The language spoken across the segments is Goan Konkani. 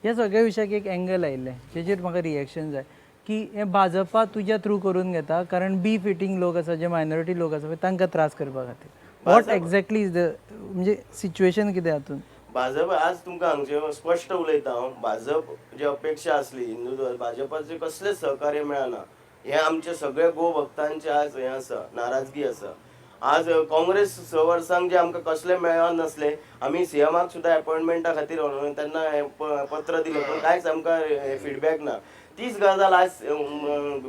ह्या सगळ्या विशयाक एक एंगल आयिल्लें जेचेर म्हाका रिएक्शन जाय की हें भाजपा तुज्या थ्रू करून घेता, कारण बी फिटींग लोक आसा, जे मायनॉरिटी लोक आसा पळय तांकां त्रास करपा खातीर. What exactly is the म्हणजे सिच्युएशन कितें हातून? भाजप आज तुमकां हांगचे स्पश्ट उलयता हांव, भाजप जी अपेक्षा आसली हिंदुत्व, भाजपाचे कसलेच सहकार्य मेळना. हे आमचे सगळे गो भक्तांचे आज हें आसा, नाराजगी आसा. आज काँग्रेस 6 वर्सांक जे आमकां कसलें मेळनासलें, आमी सीएमाक सुद्दां एपॉयंटमेंटा खातीर तेन्ना हें पत्र दिलें, पूण कांयच आमकां फिडबॅक ना. तीच गजाल आज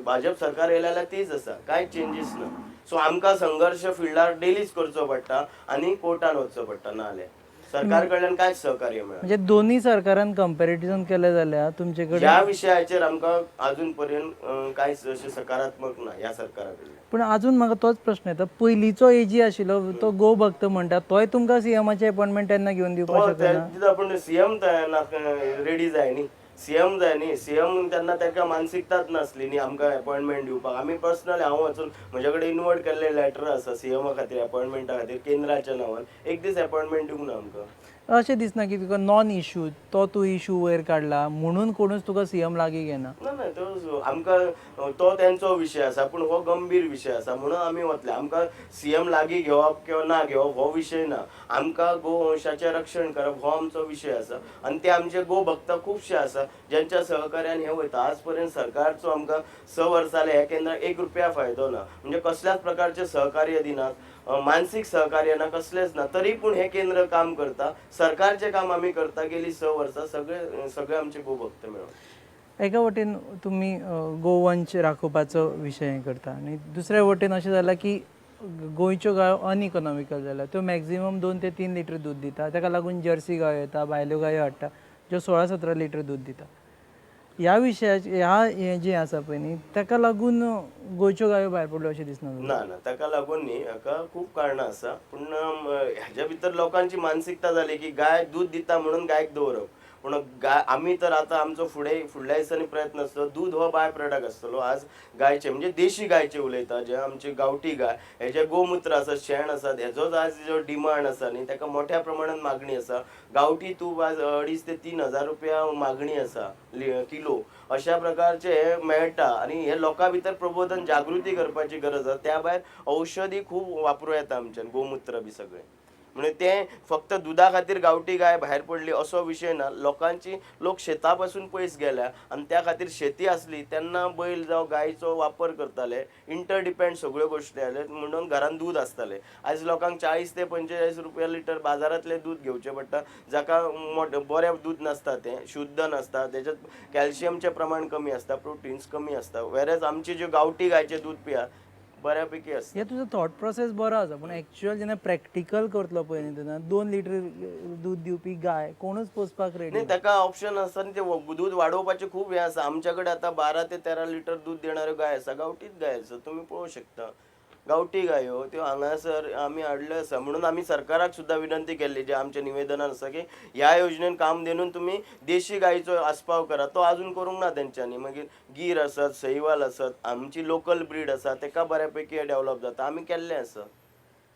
भाजप सरकार येयलें जाल्यार तीच आसा, कांयच चेंजीस ना. सो आमकां संघर्श फिल्डार डेलीच करचो पडटा आनी कोर्टान वचचो पडटा, ना जाल्यार सरकार कडल्यान कांयच सहकार्य मेळना. म्हणजे दोन्ही सरकारान कंपॅरिजन केलें जाल्यार तुमचे कडेन ह्या विशयाचेर आमकां अजून पर्यंत कांयच अशें सकारात्मक ना ह्या सरकारा कडल्यान. पूण अजून म्हाका तोच प्रश्न येता, पयलींचो एजी आशिल्लो तो गो भक्त म्हणटा तोय तुमकां सीएमाचे अपॉयंटमेंट तेन्ना घेवन दिवपाक तो शकना? दिता, पूण सीएम रेडी जाय न्ही, सीएम जाय न्ही. सीएम तेन्ना ताका मानसिकताच नासली न्ही आमकां अपॉयंटमेंट दिवपाक. आमी पर्सनली हांव वचून म्हज्या कडेन इनवर्ट केल्ले लेटर आसा सीएमा खातीर, अपॉयंटमेंटा खातीर केंद्राच्या नांवान. एक दीस अपॉयंटमेंट दिवंक ना आमकां. अशें दिसना की तुका नॉन इशू तो तूं इशू वयर काडला म्हणून कोणूच तुका सीएम लागीं घेना? ना ना, तो आमकां तो तेंचो विशय आसा, पूण हो गंभीर विशय आसा म्हणून आमी वतले. आमकां सीएम लागीं घेवप किंवा ना घेवप हो विशय ना, आमकां गोवंशाचें रक्षण करप हो आमचो विशय आसा. आनी ते आमचे गो भक्त खुबशे आसा ज्यांच्या सहकार्यान हें वयता. आज पर्यंत सरकारचो आमकां 6 वर्सां जाले ह्या केंद्राक 1 रुपया फायदो ना, म्हणजे कसल्याच प्रकारचें सहकार्य दिनात, मानसीक सहकार्य ना, कसलेंच ना, तरी पूण हें केंद्र काम करता. सरकारचें काम आमी करता गेली 6 वर्सां, सगळे सगळे आमचे गोभक्त मेळून. एका वटेन तुमी गोवंश राखोवपाचो विशय हें करता आनी दुसऱ्या वटेन अशें जालां की गोंयच्यो गायो अनइकॉनॉमिकल जाल्या, त्यो मॅक्झिमम 2 ते 3 लिटर दूद दिता. ताका लागून जर्सी गायो येता, भायल्यो गायो हाडटा ज्यो 16-17 लिटर दूद दिता. ह्या विशयाचे ह्या हें जें आसा पळय न्ही, ताका लागून गोंयच्यो गायो भायर पडल्यो अशें दिसना तुका? ना ना, ताका लागून न्ही, हाका खूब कारणां आसा. पूण ह्याच्या भितर लोकांची मानसिकता जाली की गाय दूद दिता म्हणून गायक दवरप. पूण गाय आमी तर आतां आमचो फुडें फुडल्या दिसांनी प्रयत्न आसतलो, दूद हो बाय प्रोडक्ट आसतलो. आज गायचे म्हणजे देशी गायचे उलयता, जे आमची गांवठी गाय, हेजे गोमुत्र आसा, शेण आसा, हेजोच आज जो डिमांड आसा न्ही, ताका मोठ्या प्रमाणात मागणी आसा. गांवठी तूप आज 2.5 ते 3 हजार रुपया मागणी आसा किलो, अशा प्रकारचे हे मेळटा. आनी हे लोकां भितर प्रबोधन जागृती करपाची गरज आसा. त्या भायर औषधी खूब वापरूं येता आमच्यान, गोमुत्र बी सगळें. म्हणजे तें फक्त दुदा खातीर गांवठी गाय भायर पडली असो विशय ना. लोकांची लोक शेता पासून पयस गेल्या आनी त्या खातीर शेती आसली तेन्ना बैल जावं गायचो वापर करताले, इंटरडिपेंड सगळ्यो गोश्टी जाले म्हणून घरान दूद आसतालें. आयज लोकांक 40 ते 45 रुपया लिटर बाजारांतलें दूद घेवचें पडटा, जाका मोठें बरें दूद नासता, तें शुद्ध नासता, तेज्यात कॅल्शियमचें प्रमाण कमी आसता, प्रोटिन्स कमी आसता. वेरेज आमची ज्यो गांवठी गायचें दूद पिया बऱ्यापैकी आसता. हे तुजो थॉट प्रोसेस बरो आसा, पूण एक्चुअल जेन्ना प्रॅक्टिकल करतलो पळय न्ही, तेन्ना 2 लिटर दूद दिवपी गाय कोणूच पोसपाक रेडी नाही, ताका ऑप्शन आसा आनी ते दूद वाडोवपाचें खूब हें आसा. आमच्या कडेन आतां 12 ते 13 लिटर दूद देणाऱ्यो गाय आसा, गांवठीच गाय आसा, तुमी पळोवंक शकता. गांवठी गायो त्यो हांगासर आमी हाडल्यो आसा. म्हणून आमी सरकाराक सुद्दां विनंती केल्ली, जे आमच्या निवेदनान आसा की ह्या योजनेन काम दिवन तुमी देशी गायचो आस्पाव करा. तो अजून करूंक ना तेंच्यांनी. मागीर गीर आसत, सहीवाल आसत, आमची लोकल ब्रीड आसा, तेका बऱ्यापैकी डेवलप जाता, आमी केल्लें आसा.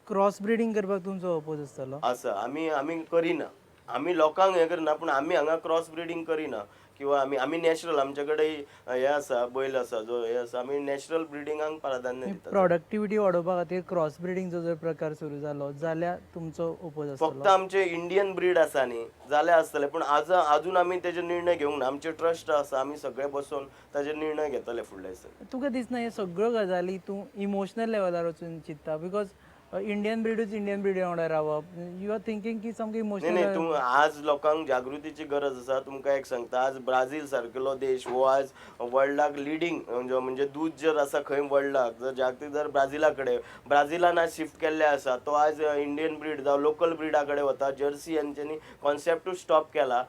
क्रॉस ब्रिडींग करपाक तुमचो अपोज आसतलो? आसा, आमी आमी करिना, आमी लोकांक हें करना, पूण आमी हांगा क्रॉस ब्रिडींग करिना किंवा आमी आमी नॅचरल, आमचे कडेन हे आसा, बैल आसा जो हे आसा, आमी नॅचरल ब्रिडींगाक प्राधान्य दितात. प्रॉडक्टिविटी वाडोवपा खातीर क्रॉस ब्रिडींगचो जर प्रकार सुरू जालो जाल्यार तुमचो अपोज आसतलो? फक्त आमचे इंडियन ब्रीड आसा न्ही जाल्यार आसतले, पूण आज अजून आमी तेजे निर्णय घेवंक ना. आमचे ट्रस्ट आसा, आमी सगळे बसून ताजे निर्णय घेतले फुडल्या दिसांनी. तुका दिसना हे सगळ्यो गजाली तूं इमोशनल लेवलार वचून चिंत्ता, because Indian ब्रिडूच इंडियन ब्रिडी वांगडा रावप, you are thinking की सामकें न्ही. इमोशनल? न्ही, तूं आज लोकांक जागृतीची गरज आसा. तुमकां एक सांगता, आज ब्राझील सारकेलो देश हो आज वर्ल्डाक लिडींग, म्हणजे दूद जर आसा खंय वर्ल्डाक जर जागतीक जर ब्राझिला कडेन, ब्राझिलान आज शिफ्ट केल्ले आसा. तो आज इंडियन ब्रीड जावं लोकल ब्रिडा कडेन वता. जर्सी हेंच्यांनी कॉन्सेप्टूच स्टॉप केला.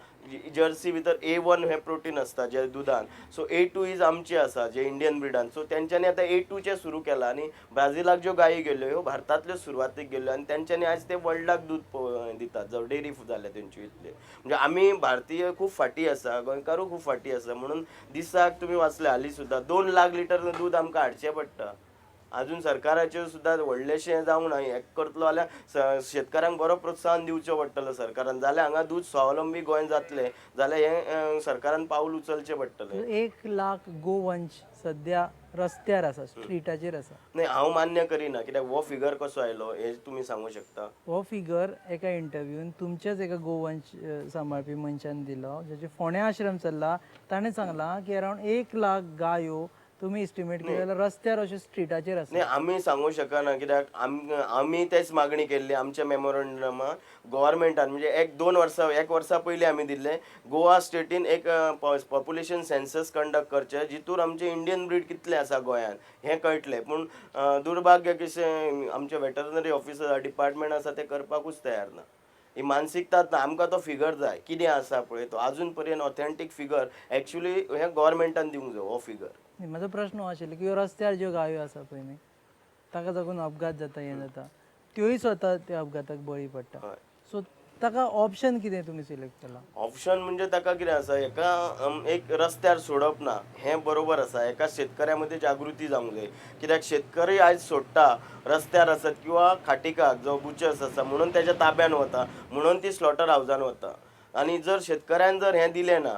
जर्सी भितर ए1 हें प्रोटीन आसता जे दुदान, सो ए2 is आमची आसा जे इंडियन ब्रिडान. सो तेंच्यांनी आतां ए2चें सुरू केलां आनी ब्राझिलाक ज्यो गायी गेल्यो ह्यो भारतांतल्यो सुरवातीक गेल्यो आनी तेंच्यांनी आयज ते वर्ल्डाक दूद दितात, जावं डेरी जाल्या तेंची इतले. म्हणजे आमी भारतीय खूब फाटीं आसा, गोंयकारूय खूब फाटीं आसा. म्हणून दिसाक तुमी वाचले हालीं सुद्दां 2 लाख लिटर दूद आमकां हाडचें पडटा. अजून सरकाराचेर सुद्दां व्हडलेशें हें जावंक ना. हें करतलो जाल्यार शेतकारांक बरो प्रोत्साहन दिवचें पडटलें सरकारान, जाल्यार हांगा दूद स्वावलंबी गोंय जातलें, जाल्यार हें सरकारान पावल उचलचें पडटलें. 1 लाख गोवंश सध्या रस्त्यार आसा, स्ट्रिटाचेर आसा. न्ही, हांव मान्य करिना, कित्याक हो फिगर कसो आयलो हें तुमी सांगू शकता? हो फिगर एका इंटरव्यून तुमच्याच एका गोवंश सांबाळपी मनशान दिलो, जाचे फोंड्या आश्रम चल्ला. ताणें सांगलां की अरावंड 1 लाख गायो तुमी एस्टिमेट केले जाल्यार रस्त्यार अशे स्ट्रिटाचेर आसा. न्ही, आमी सांगू शकना, कित्याक आमी तेच मागणी केल्ली आमच्या मेमोरंडमान गव्हर्मेंटान, म्हणजे एक दोन वर्सां, एक वर्सा पयलीं आमी दिल्लें, गोवा स्टेटीन एक पॉप्युलेशन सेन्सस कंडक्ट करचें, जितूर आमचे इंडियन ब्रीड कितले आसा गोंयान हें कळटलें. पूण दुर्भाग्य कशें आमचे वेटरनरी ऑफिसर डिपार्टमेंट आसा ते करपाकूच तयार ना. ही मानसिकताच ना. आमकां तो फिगर जाय, कितें आसा पळय तो आजून पर्यंत ऑथेंटीक फिगर एक्चुली हें गव्हर्मेंटान दिवंक जाय हो फिगर. न्ही, म्हाजो प्रश्न हो आशिल्लो की ह्यो रस्त्यार ज्यो गायो आसा पळय न्ही, ताका लागून अपघात जाता, हें जाता, त्योय स्वता त्या अपघाताक बळी पडटा. सो ताका ऑप्शन कितें तुमी सिलेक्ट केलां? ऑप्शन म्हणजे ताका कितें आसा, हेका एक रस्त्यार सोडप ना हें बरोबर आसा. हेका शेतकऱ्यां मदीं जागृती जावंक जाय, कित्याक शेतकरी आयज सोडटा रस्त्यार आसत किंवा खाटिकाक जावं बुचर्स आसा म्हणून तेज्या ताब्यान वता, म्हणून ती स्लॉटर हावजान वता. आनी जर शेतकऱ्यान जर हें दिलें ना,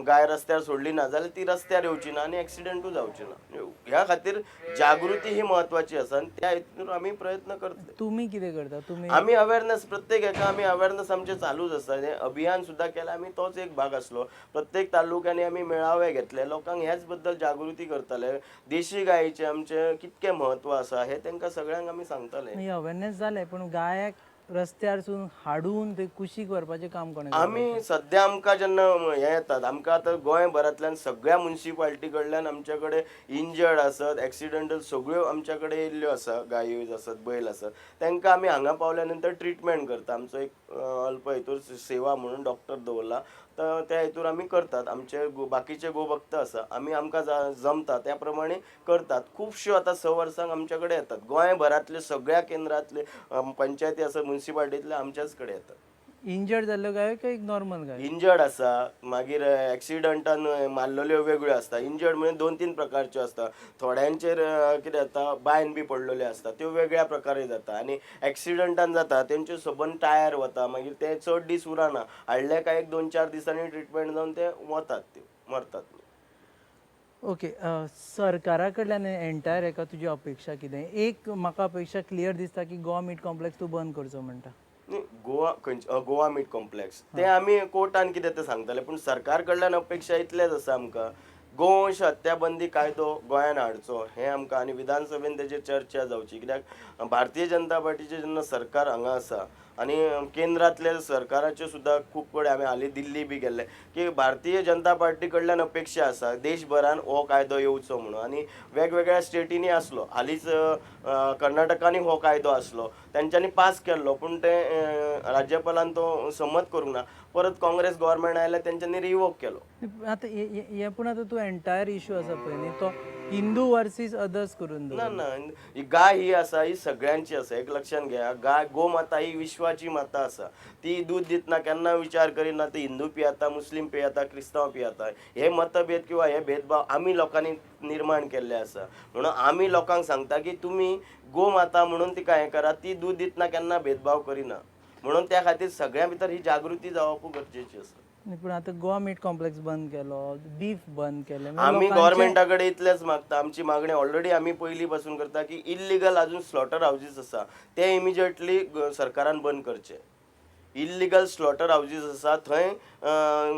गाय रस्त्यार सोडली ना जाल्यार ती रस्त्यार येवची ना आनी एक्सिडंटूय जावचे ना. ह्या खातीर जागृती ही म्हत्वाची आसा आनी त्या हितून आमी प्रयत्न करतले. तुमी कितें करता तुमी? आमी अवेरनेस, प्रत्येक हेका आमी अवेरनेस आमचें चालूच आसा. हें अभियान सुद्दां केलें आमी, तोच एक भाग आसलो. प्रत्येक तालुक्यांनी आमी मेळावे घेतले, लोकांक ह्याच बद्दल जागृती करताले. देशी गायेचें आमचें कितकें म्हत्व आसा हें तांकां सगळ्यांक आमी सांगताले. अवेरनेस जालें, पूण गायाक रस्त्यारसून हाडून ते कुशीक व्हरपाचें काम कोणें करपाचें? आमी सद्या आमकां जेन्ना हें येतात, आमकां आतां गोंयभरांतल्यान सगळ्या मुन्सिपाल्टी कडल्यान आमच्या कडेन इंजर्ड आसत, एक्सिडंटल सगळ्यो आमच्या कडेन येयल्ल्यो आसा, गायो आसत, बैल आसत, तांकां आमी हांगा पावल्या नंतर ट्रिटमेंट करता. आमचो एक अल्प हितूर सेवा म्हणून डॉक्टर दवरला, तर त्या हितूर आमी करतात. आमचे बाकीचे गोभक्त आसा, आमी आमकां जमता त्या प्रमाणे करतात. खुबश्यो आतां 6 वर्सांक आमच्या कडेन येतात, गोंयभरांतले सगळ्या केंद्रांतले, पंचायती आसा, मुन्सिपाल्टींतले आमच्याच कडेन येतात. इंजर्ड जाल्ल्यो गायो काय एक नॉर्मल गायो? इंजर्ड आसा, मागीर एक्सिडंटान मारलेल्यो वेगळ्यो आसता. इंजर्ड म्हणजे 2-3 प्रकारच्यो आसता. थोड्यांचेर कितें जाता, बायन बी पडलेल्यो आसता, त्यो वेगळ्या प्रकारे जाता. आनी एक्सिडंटान जाता तेंच्यो सबंद टायर वता, मागीर ते चड दीस उरना, हाडले काय एक 2-4 दिसांनी ट्रिटमेंट जावन ते वतात, त्यो मरतात. ओके, सरकारा कडल्यान एंटायर हेका तुजी अपेक्षा कितें? एक म्हाका अपेक्षा क्लियर दिसता की गोवा मीट कॉम्प्लेक्स तूं बंद करचो म्हणटा. न्ही, गोवा खंयचे गोवा मीट कॉम्प्लेक्स ते आमी कोर्टान कितें तें सांगतले, पूण सरकार कडल्यान अपेक्षा इतलेच आसा आमकां, गोवंश हत्या बंदी कायदो गोंयान हाडचो हें आमकां, आनी विधानसभेन तेजेर चर्चा जावची. कित्याक भारतीय जनता पार्टीचें जेन्ना सरकार हांगा आसा आनी केंद्रांतल्या सरकाराच्यो सुद्दां खूब कडेन आमी हालीं दिल्ली बी गेल्ले की भारतीय जनता पार्टी कडल्यान अपेक्षा आसा देशभरान हो कायदो येवचो म्हणून. आनी वेगवेगळ्या स्टेटींनी आसलो, हालींच कर्नाटकांनी हो कायदो आसलो, तेंच्यांनी पास केल्लो, पूण ते राज्यपालान तो संमत करूंक ना. परत काँग्रेस गव्हर्मेंट आयलें, तेंच्यांनी रिवोक केलो. आतां हें पूण आतां तूं एंटायर इशू आसा पळय न्ही, तो हिंदू वर्सीस अदर्स करून दवर. ना ना, ही गाय ही आसा ही सगळ्यांची आसा, एक लक्षात घेया. गाय गोमाता ही विश्वाची माता आसा, ती दूध दितना केन्ना विचार करिना ती हिंदू पियेता, मुस्लीम पियेता, क्रिस्तांव पियेता. हे मतभेद किंवा हे भेदभाव आमी लोकांनी निर्माण केल्ले आसा. म्हणून आमी लोकांक सांगता की तुमी गोमाता म्हणून तिका हें करा, ती दूध दितना केन्ना भेदभाव करिना. म्हणून त्या खातीर सगळ्यां भितर ही जागृती जावप गरजेची आसा. न्ही, पूण आतां गोवा मीट कॉम्प्लेक्स बंद केलो, बीफ बंद केलें, म्हणजे आमी लोकांचे- गव्हर्मेंटा कडेन इतलेंच मागता. आमची मागणी ऑलरेडी आमी पयलीं पासून करता की इल्लिगल अजून स्लॉटर हावजीस आसा ते इमिजिएटली सरकारान बंद करचे. इल्लिगल स्लॉटर हावजीस आसा थंय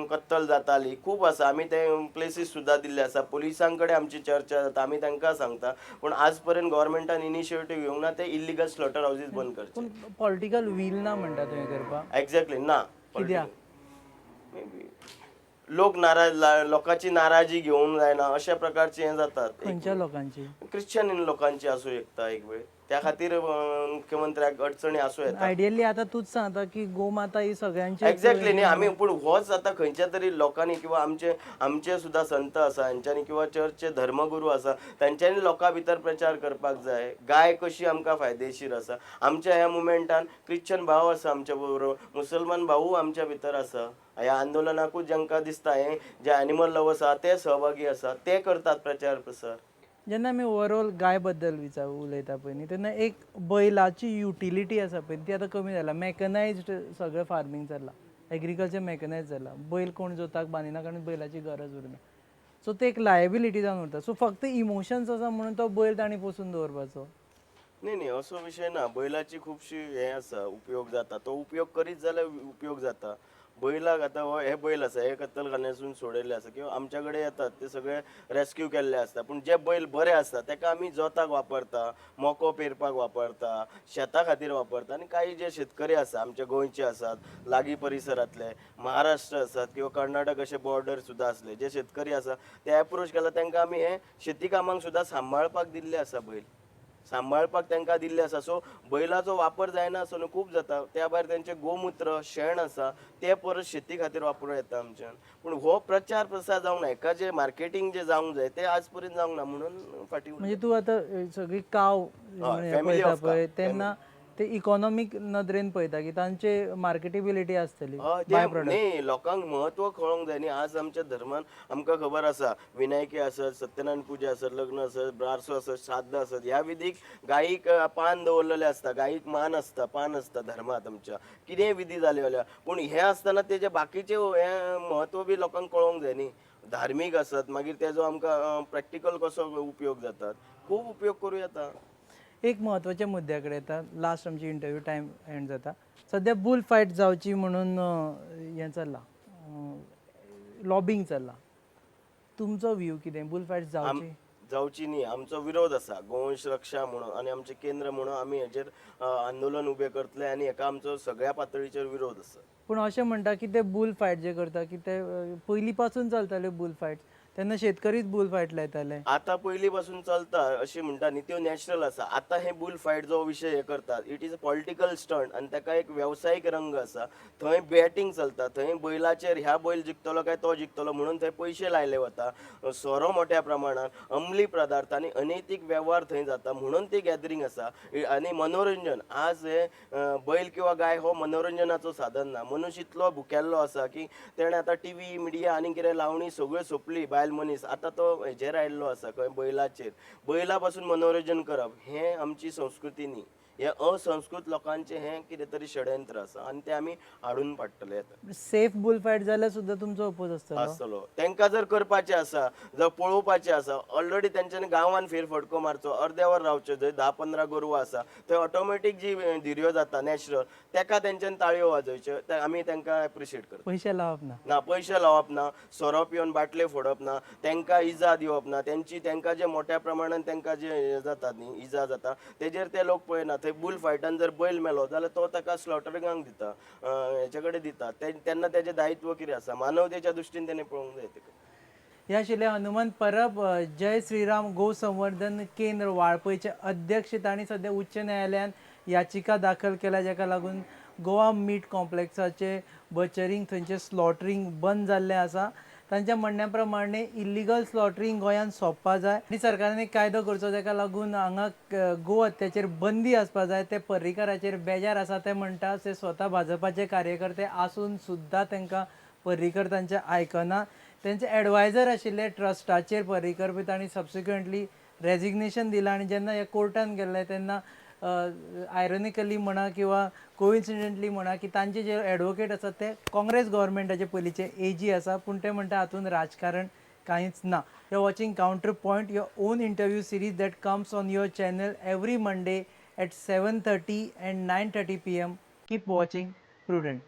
कत्तल जाताली खूब आसा. आमी ते प्लेसीस सुद्दां दिल्ले आसा, पुलिसां कडेन आमची चर्चा जाता, आमी तांकां सांगता, पूण आज पर्यंत गव्हर्मेंटान इनिशिएटीव घेवंक ना ते इल्लिगल स्लॉटर हावजीस बंद करचे. पूण पॉलिटिकल वील ना म्हणटा तुवें करपाक? एक्झॅक्टली ना. कित्याक? May be. लोक नाराज, लोकांची नाराजी घेवंक जायना अशा प्रकारचे हें जातात. खंयच्या लोकांची? क्रिश्चन लोकांची आसूं शकता एक वेळ, त्या खातीर मुख्यमंत्र्याक अडचणी आसूं येता. आयडियली आतां तूंच सांगता की गोमाता ही सगळ्यांची. एक्झॅक्टली न्ही, आमी पूण होच आतां खंयच्या तरी लोकांनी किंवा आमचे आमचे सुद्दां संत आसा हेंच्यांनी किंवा चर्चचे धर्मगुरू आसा तेंच्यांनी लोकां भितर प्रचार करपाक जाय गाय कशी आमकां फायदेशीर आसा. आमच्या ह्या मुवमेंटान क्रिश्चन भाव आसा आमच्या बरोबर, मुसलमान भाऊ आमच्या भितर आसा. ह्या आंदोलनाकूच जांकां दिसता हें जे एनिमल लवर्स आसा ते सहभागी आसा, ते करतात प्रचार प्रसार. जेन्ना आमी ओवरऑल गाय बद्दल विचार उलयता पळय न्ही, तेन्ना एक बैलाची युटिलिटी आसा पळय ती आतां कमी जाला. मॅकनायज्ड सगळें फार्मींग चल्लां, एग्रीकल्चर मॅकनायज जाला, बैल कोण जोताक बांदिना कारण बैलाची गरज उरना. सो ते एक लायबिलिटी जावन उरता. सो फक्त इमोशन्स आसा म्हणून तो बैल तांणी पोसून दवरपाचो? न्ही न्ही, असो विशय ना. बैलाची खुबशी हें आसा, उपयोग जाता, तो उपयोग करीत जाल्यार उपयोग जाता बैलाक. आतां हो हे बैल आसा, हे कत्तलखान्यासून सोडयल्ले आसा किंवा आमच्या कडेन येतात ते सगळे रेस्क्यू केल्ले आसता. पूण जे बैल बरे आसता तेका आमी जोताक वापरता, मको पेरपाक वापरता, शेता खातीर वापरता. आनी काही जे शेतकरी आसा आमच्या गोंयचे आसात, लागीं परिसरांतले, महाराष्ट्र आसात किंवा कर्नाटक अशे बॉर्डर सुद्दां आसले जे शेतकरी आसा ते एप्रोच केला, तांकां आमी हे शेती कामांक सुद्दां सांबाळपाक दिल्ले आसा, बैल सांबाळपाक तांकां दिल्ले आसा. सो बैलाचो वापर जायना आसो न्हू, खूब जाता. त्या भायर तेंचे गोमुत्र, शेण आसा ते परत शेती खातीर वापरूं येता आमच्यान. पूण हो प्रचार प्रसार जावंक ना. हेका जे मार्केटींग जे जावंक जाय ते आज पर्यंत जावंक ना म्हणून फाटीं उरले. म्हणजे तूं आतां सगळी काव family पळयता of cow. पळय तेन्ना ते इकॉनॉमीक नदरेन पळयता की तांचे मार्केटेबिलिटी आसतली. हय, ते न्ही, लोकांक म्हत्व कळोंक जाय न्ही. आज आमच्या धर्मान आमकां खबर आसा, विनायकी आसत, सत्यनारायण पुजा आसत, लग्न आसत, बारसो आसत, श्राद्ध आसत, ह्या विधीक गायीक पान दवरलेलें आसता, गायीक मान आसता, पान आसता धर्मांत आमच्या, कितेंय विधी जाले जाल्यार. पूण हें आसतना तेजे बाकीचे हें म्हत्व बी लोकांक कळोंक जाय न्ही. धार्मीक आसत, मागीर तेजो आमकां प्रॅक्टिकल कसो उपयोग जातात, खूब उपयोग करूं येता. एक म्हत्वाच्या मुद्द्या कडेन येता. लास्ट आमची इंटरव्यू टायम एंड जाता. सद्या बुल फायट जावची म्हणून हें चल्लां, लॉबींग चल्लां. तुमचो व्यू कितें, बुल फायट जावची? जावची न्ही, आमचो विरोध आसा. गोवंश रक्षा म्हणून आनी आमचें केंद्र म्हणून आमी हेजेर आंदोलन उबें करतले आनी हेका आमचो सगळ्या पातळीचेर विरोध आसा. पूण अशें म्हणटा की ते बुल फायट जे करता की ते पयलीं पासून चलताले बुल फायट, तेन्ना शेतकरीच बुल फायट लायताले. आता पयलीं पासून चलता अशी म्हणटा न्ही, त्यो नॅचरल आसा. आतां हे बुल फायट जो विशय हे करतात, it is a political stunt आनी ताका एक वेवसायीक रंग आसा. थंय बॅटींग चलता, थंय बैलाचेर ह्या बैल जिखतलो काय तो जिखतलो म्हणून थंय पयशे लायले वता, सोरो मोठ्या प्रमाणात, अंमली पदार्थ आनी अनैतीक वेव्हार थंय जाता म्हणून ती गॅदरींग आसा. आनी मनोरंजन, आज हे बैल किंवा गाय हो मनोरंजनाचो साधन ना. मनीस इतलो भुकेल्लो आसा की तेणें आतां टीव्ही, मिडिया आनी कितें लावणी सगळ्यो सोंपली, बायल मनीस आतां तो हेजेर आयिल्लो आसा, खंय बैलाचेर. बैला पासून मनोरंजन करप हें आमची संस्कृती न्ही, हें असंस्कृत लोकांचें हें कितें तरी षडयंत्र आसा आनी तें आमी हाडून पाडटले आतां. सेफ बुल फायट जाल्यार सुद्दां तुमचो अपोज आसतलो? आसतलो. तांकां जर करपाचें आसा, जर पळोवपाचें आसा, ऑलरेडी तेंच्यांनी गांवान फेरफटको मारचो, अर्द्यावर रावचें, जंय 10-15 गोरवां आसा थंय ऑटोमॅटीक जी धिरयो जाता नॅचरल, तेका तेंच्यांनी ताळयो वाजोवच्यो, ते आमी तांकां एप्रिशिएट करता. पयशे लावप ना? ना, पयशे लावप ना, सोरो पिवन बाटले फोडप ना, तांकां इजा दिवप ना. तेंची तांकां जे मोठ्या प्रमाणान तांकां जे हे जातात न्ही, इजा जाता, तेजेर ते लोक पळयना. थंय बुल फायटान जर बैल मेलो जाल्यार तो ताका स्लॉटरिंगाक दिता, हेचे कडेन दिता, तेन्ना तेजें दायित्व कितें आसा मानवतेच्या दृश्टीन तेणें पळोवंक जाय तेका. हे आशिल्ले हनुमंत परब, जय श्रीराम गो संवर्धन केंद्र वाळपयचे अध्यक्ष. तांणी सद्या उच्च न्यायालयान याचिका दाखल केल्या, जाका लागून गोवा मीट कॉम्प्लेक्साचे बचरींग, थंयचें स्लॉटरींग बंद जाल्लें आसा. तांच्या म्हणण्या प्रमाणे इल्लिगल स्लॉटरींग गोंयांत सोंपपा जाय आनी सरकारान एक कायदो करचो जाका लागून हांगा गो हत्याचेर बंदी आसपा जाय. ते पर्रीकाराचेर बेजार आसा, ते म्हणटा ते स्वता भाजपाचे कार्यकर्ते आसून सुद्दां तांकां पर्रीकर तांचें आयकना. तेंचे एडवायजर आशिल्ले ट्रस्टाचेर पर्रीकर बी तांणी सबसिक्वंटली रेजिग्नेशन दिलां आनी जेन्ना हे कोर्टान गेल्ले तेन्ना आयरोनिकली म्हणा किंवा कोइन्सिडंटली म्हणा की तांचे जे एडवोकेट आसात ते काँग्रेस गव्हर्मेंटाचे पयलींचे एजी आसा, पूण ते म्हणटा हातूंत राजकारण कांयच ना. You are watching Counter Point, your own interview series that comes on your channel every Monday at 7:30 and 9:30 PM. Keep watching Prudent.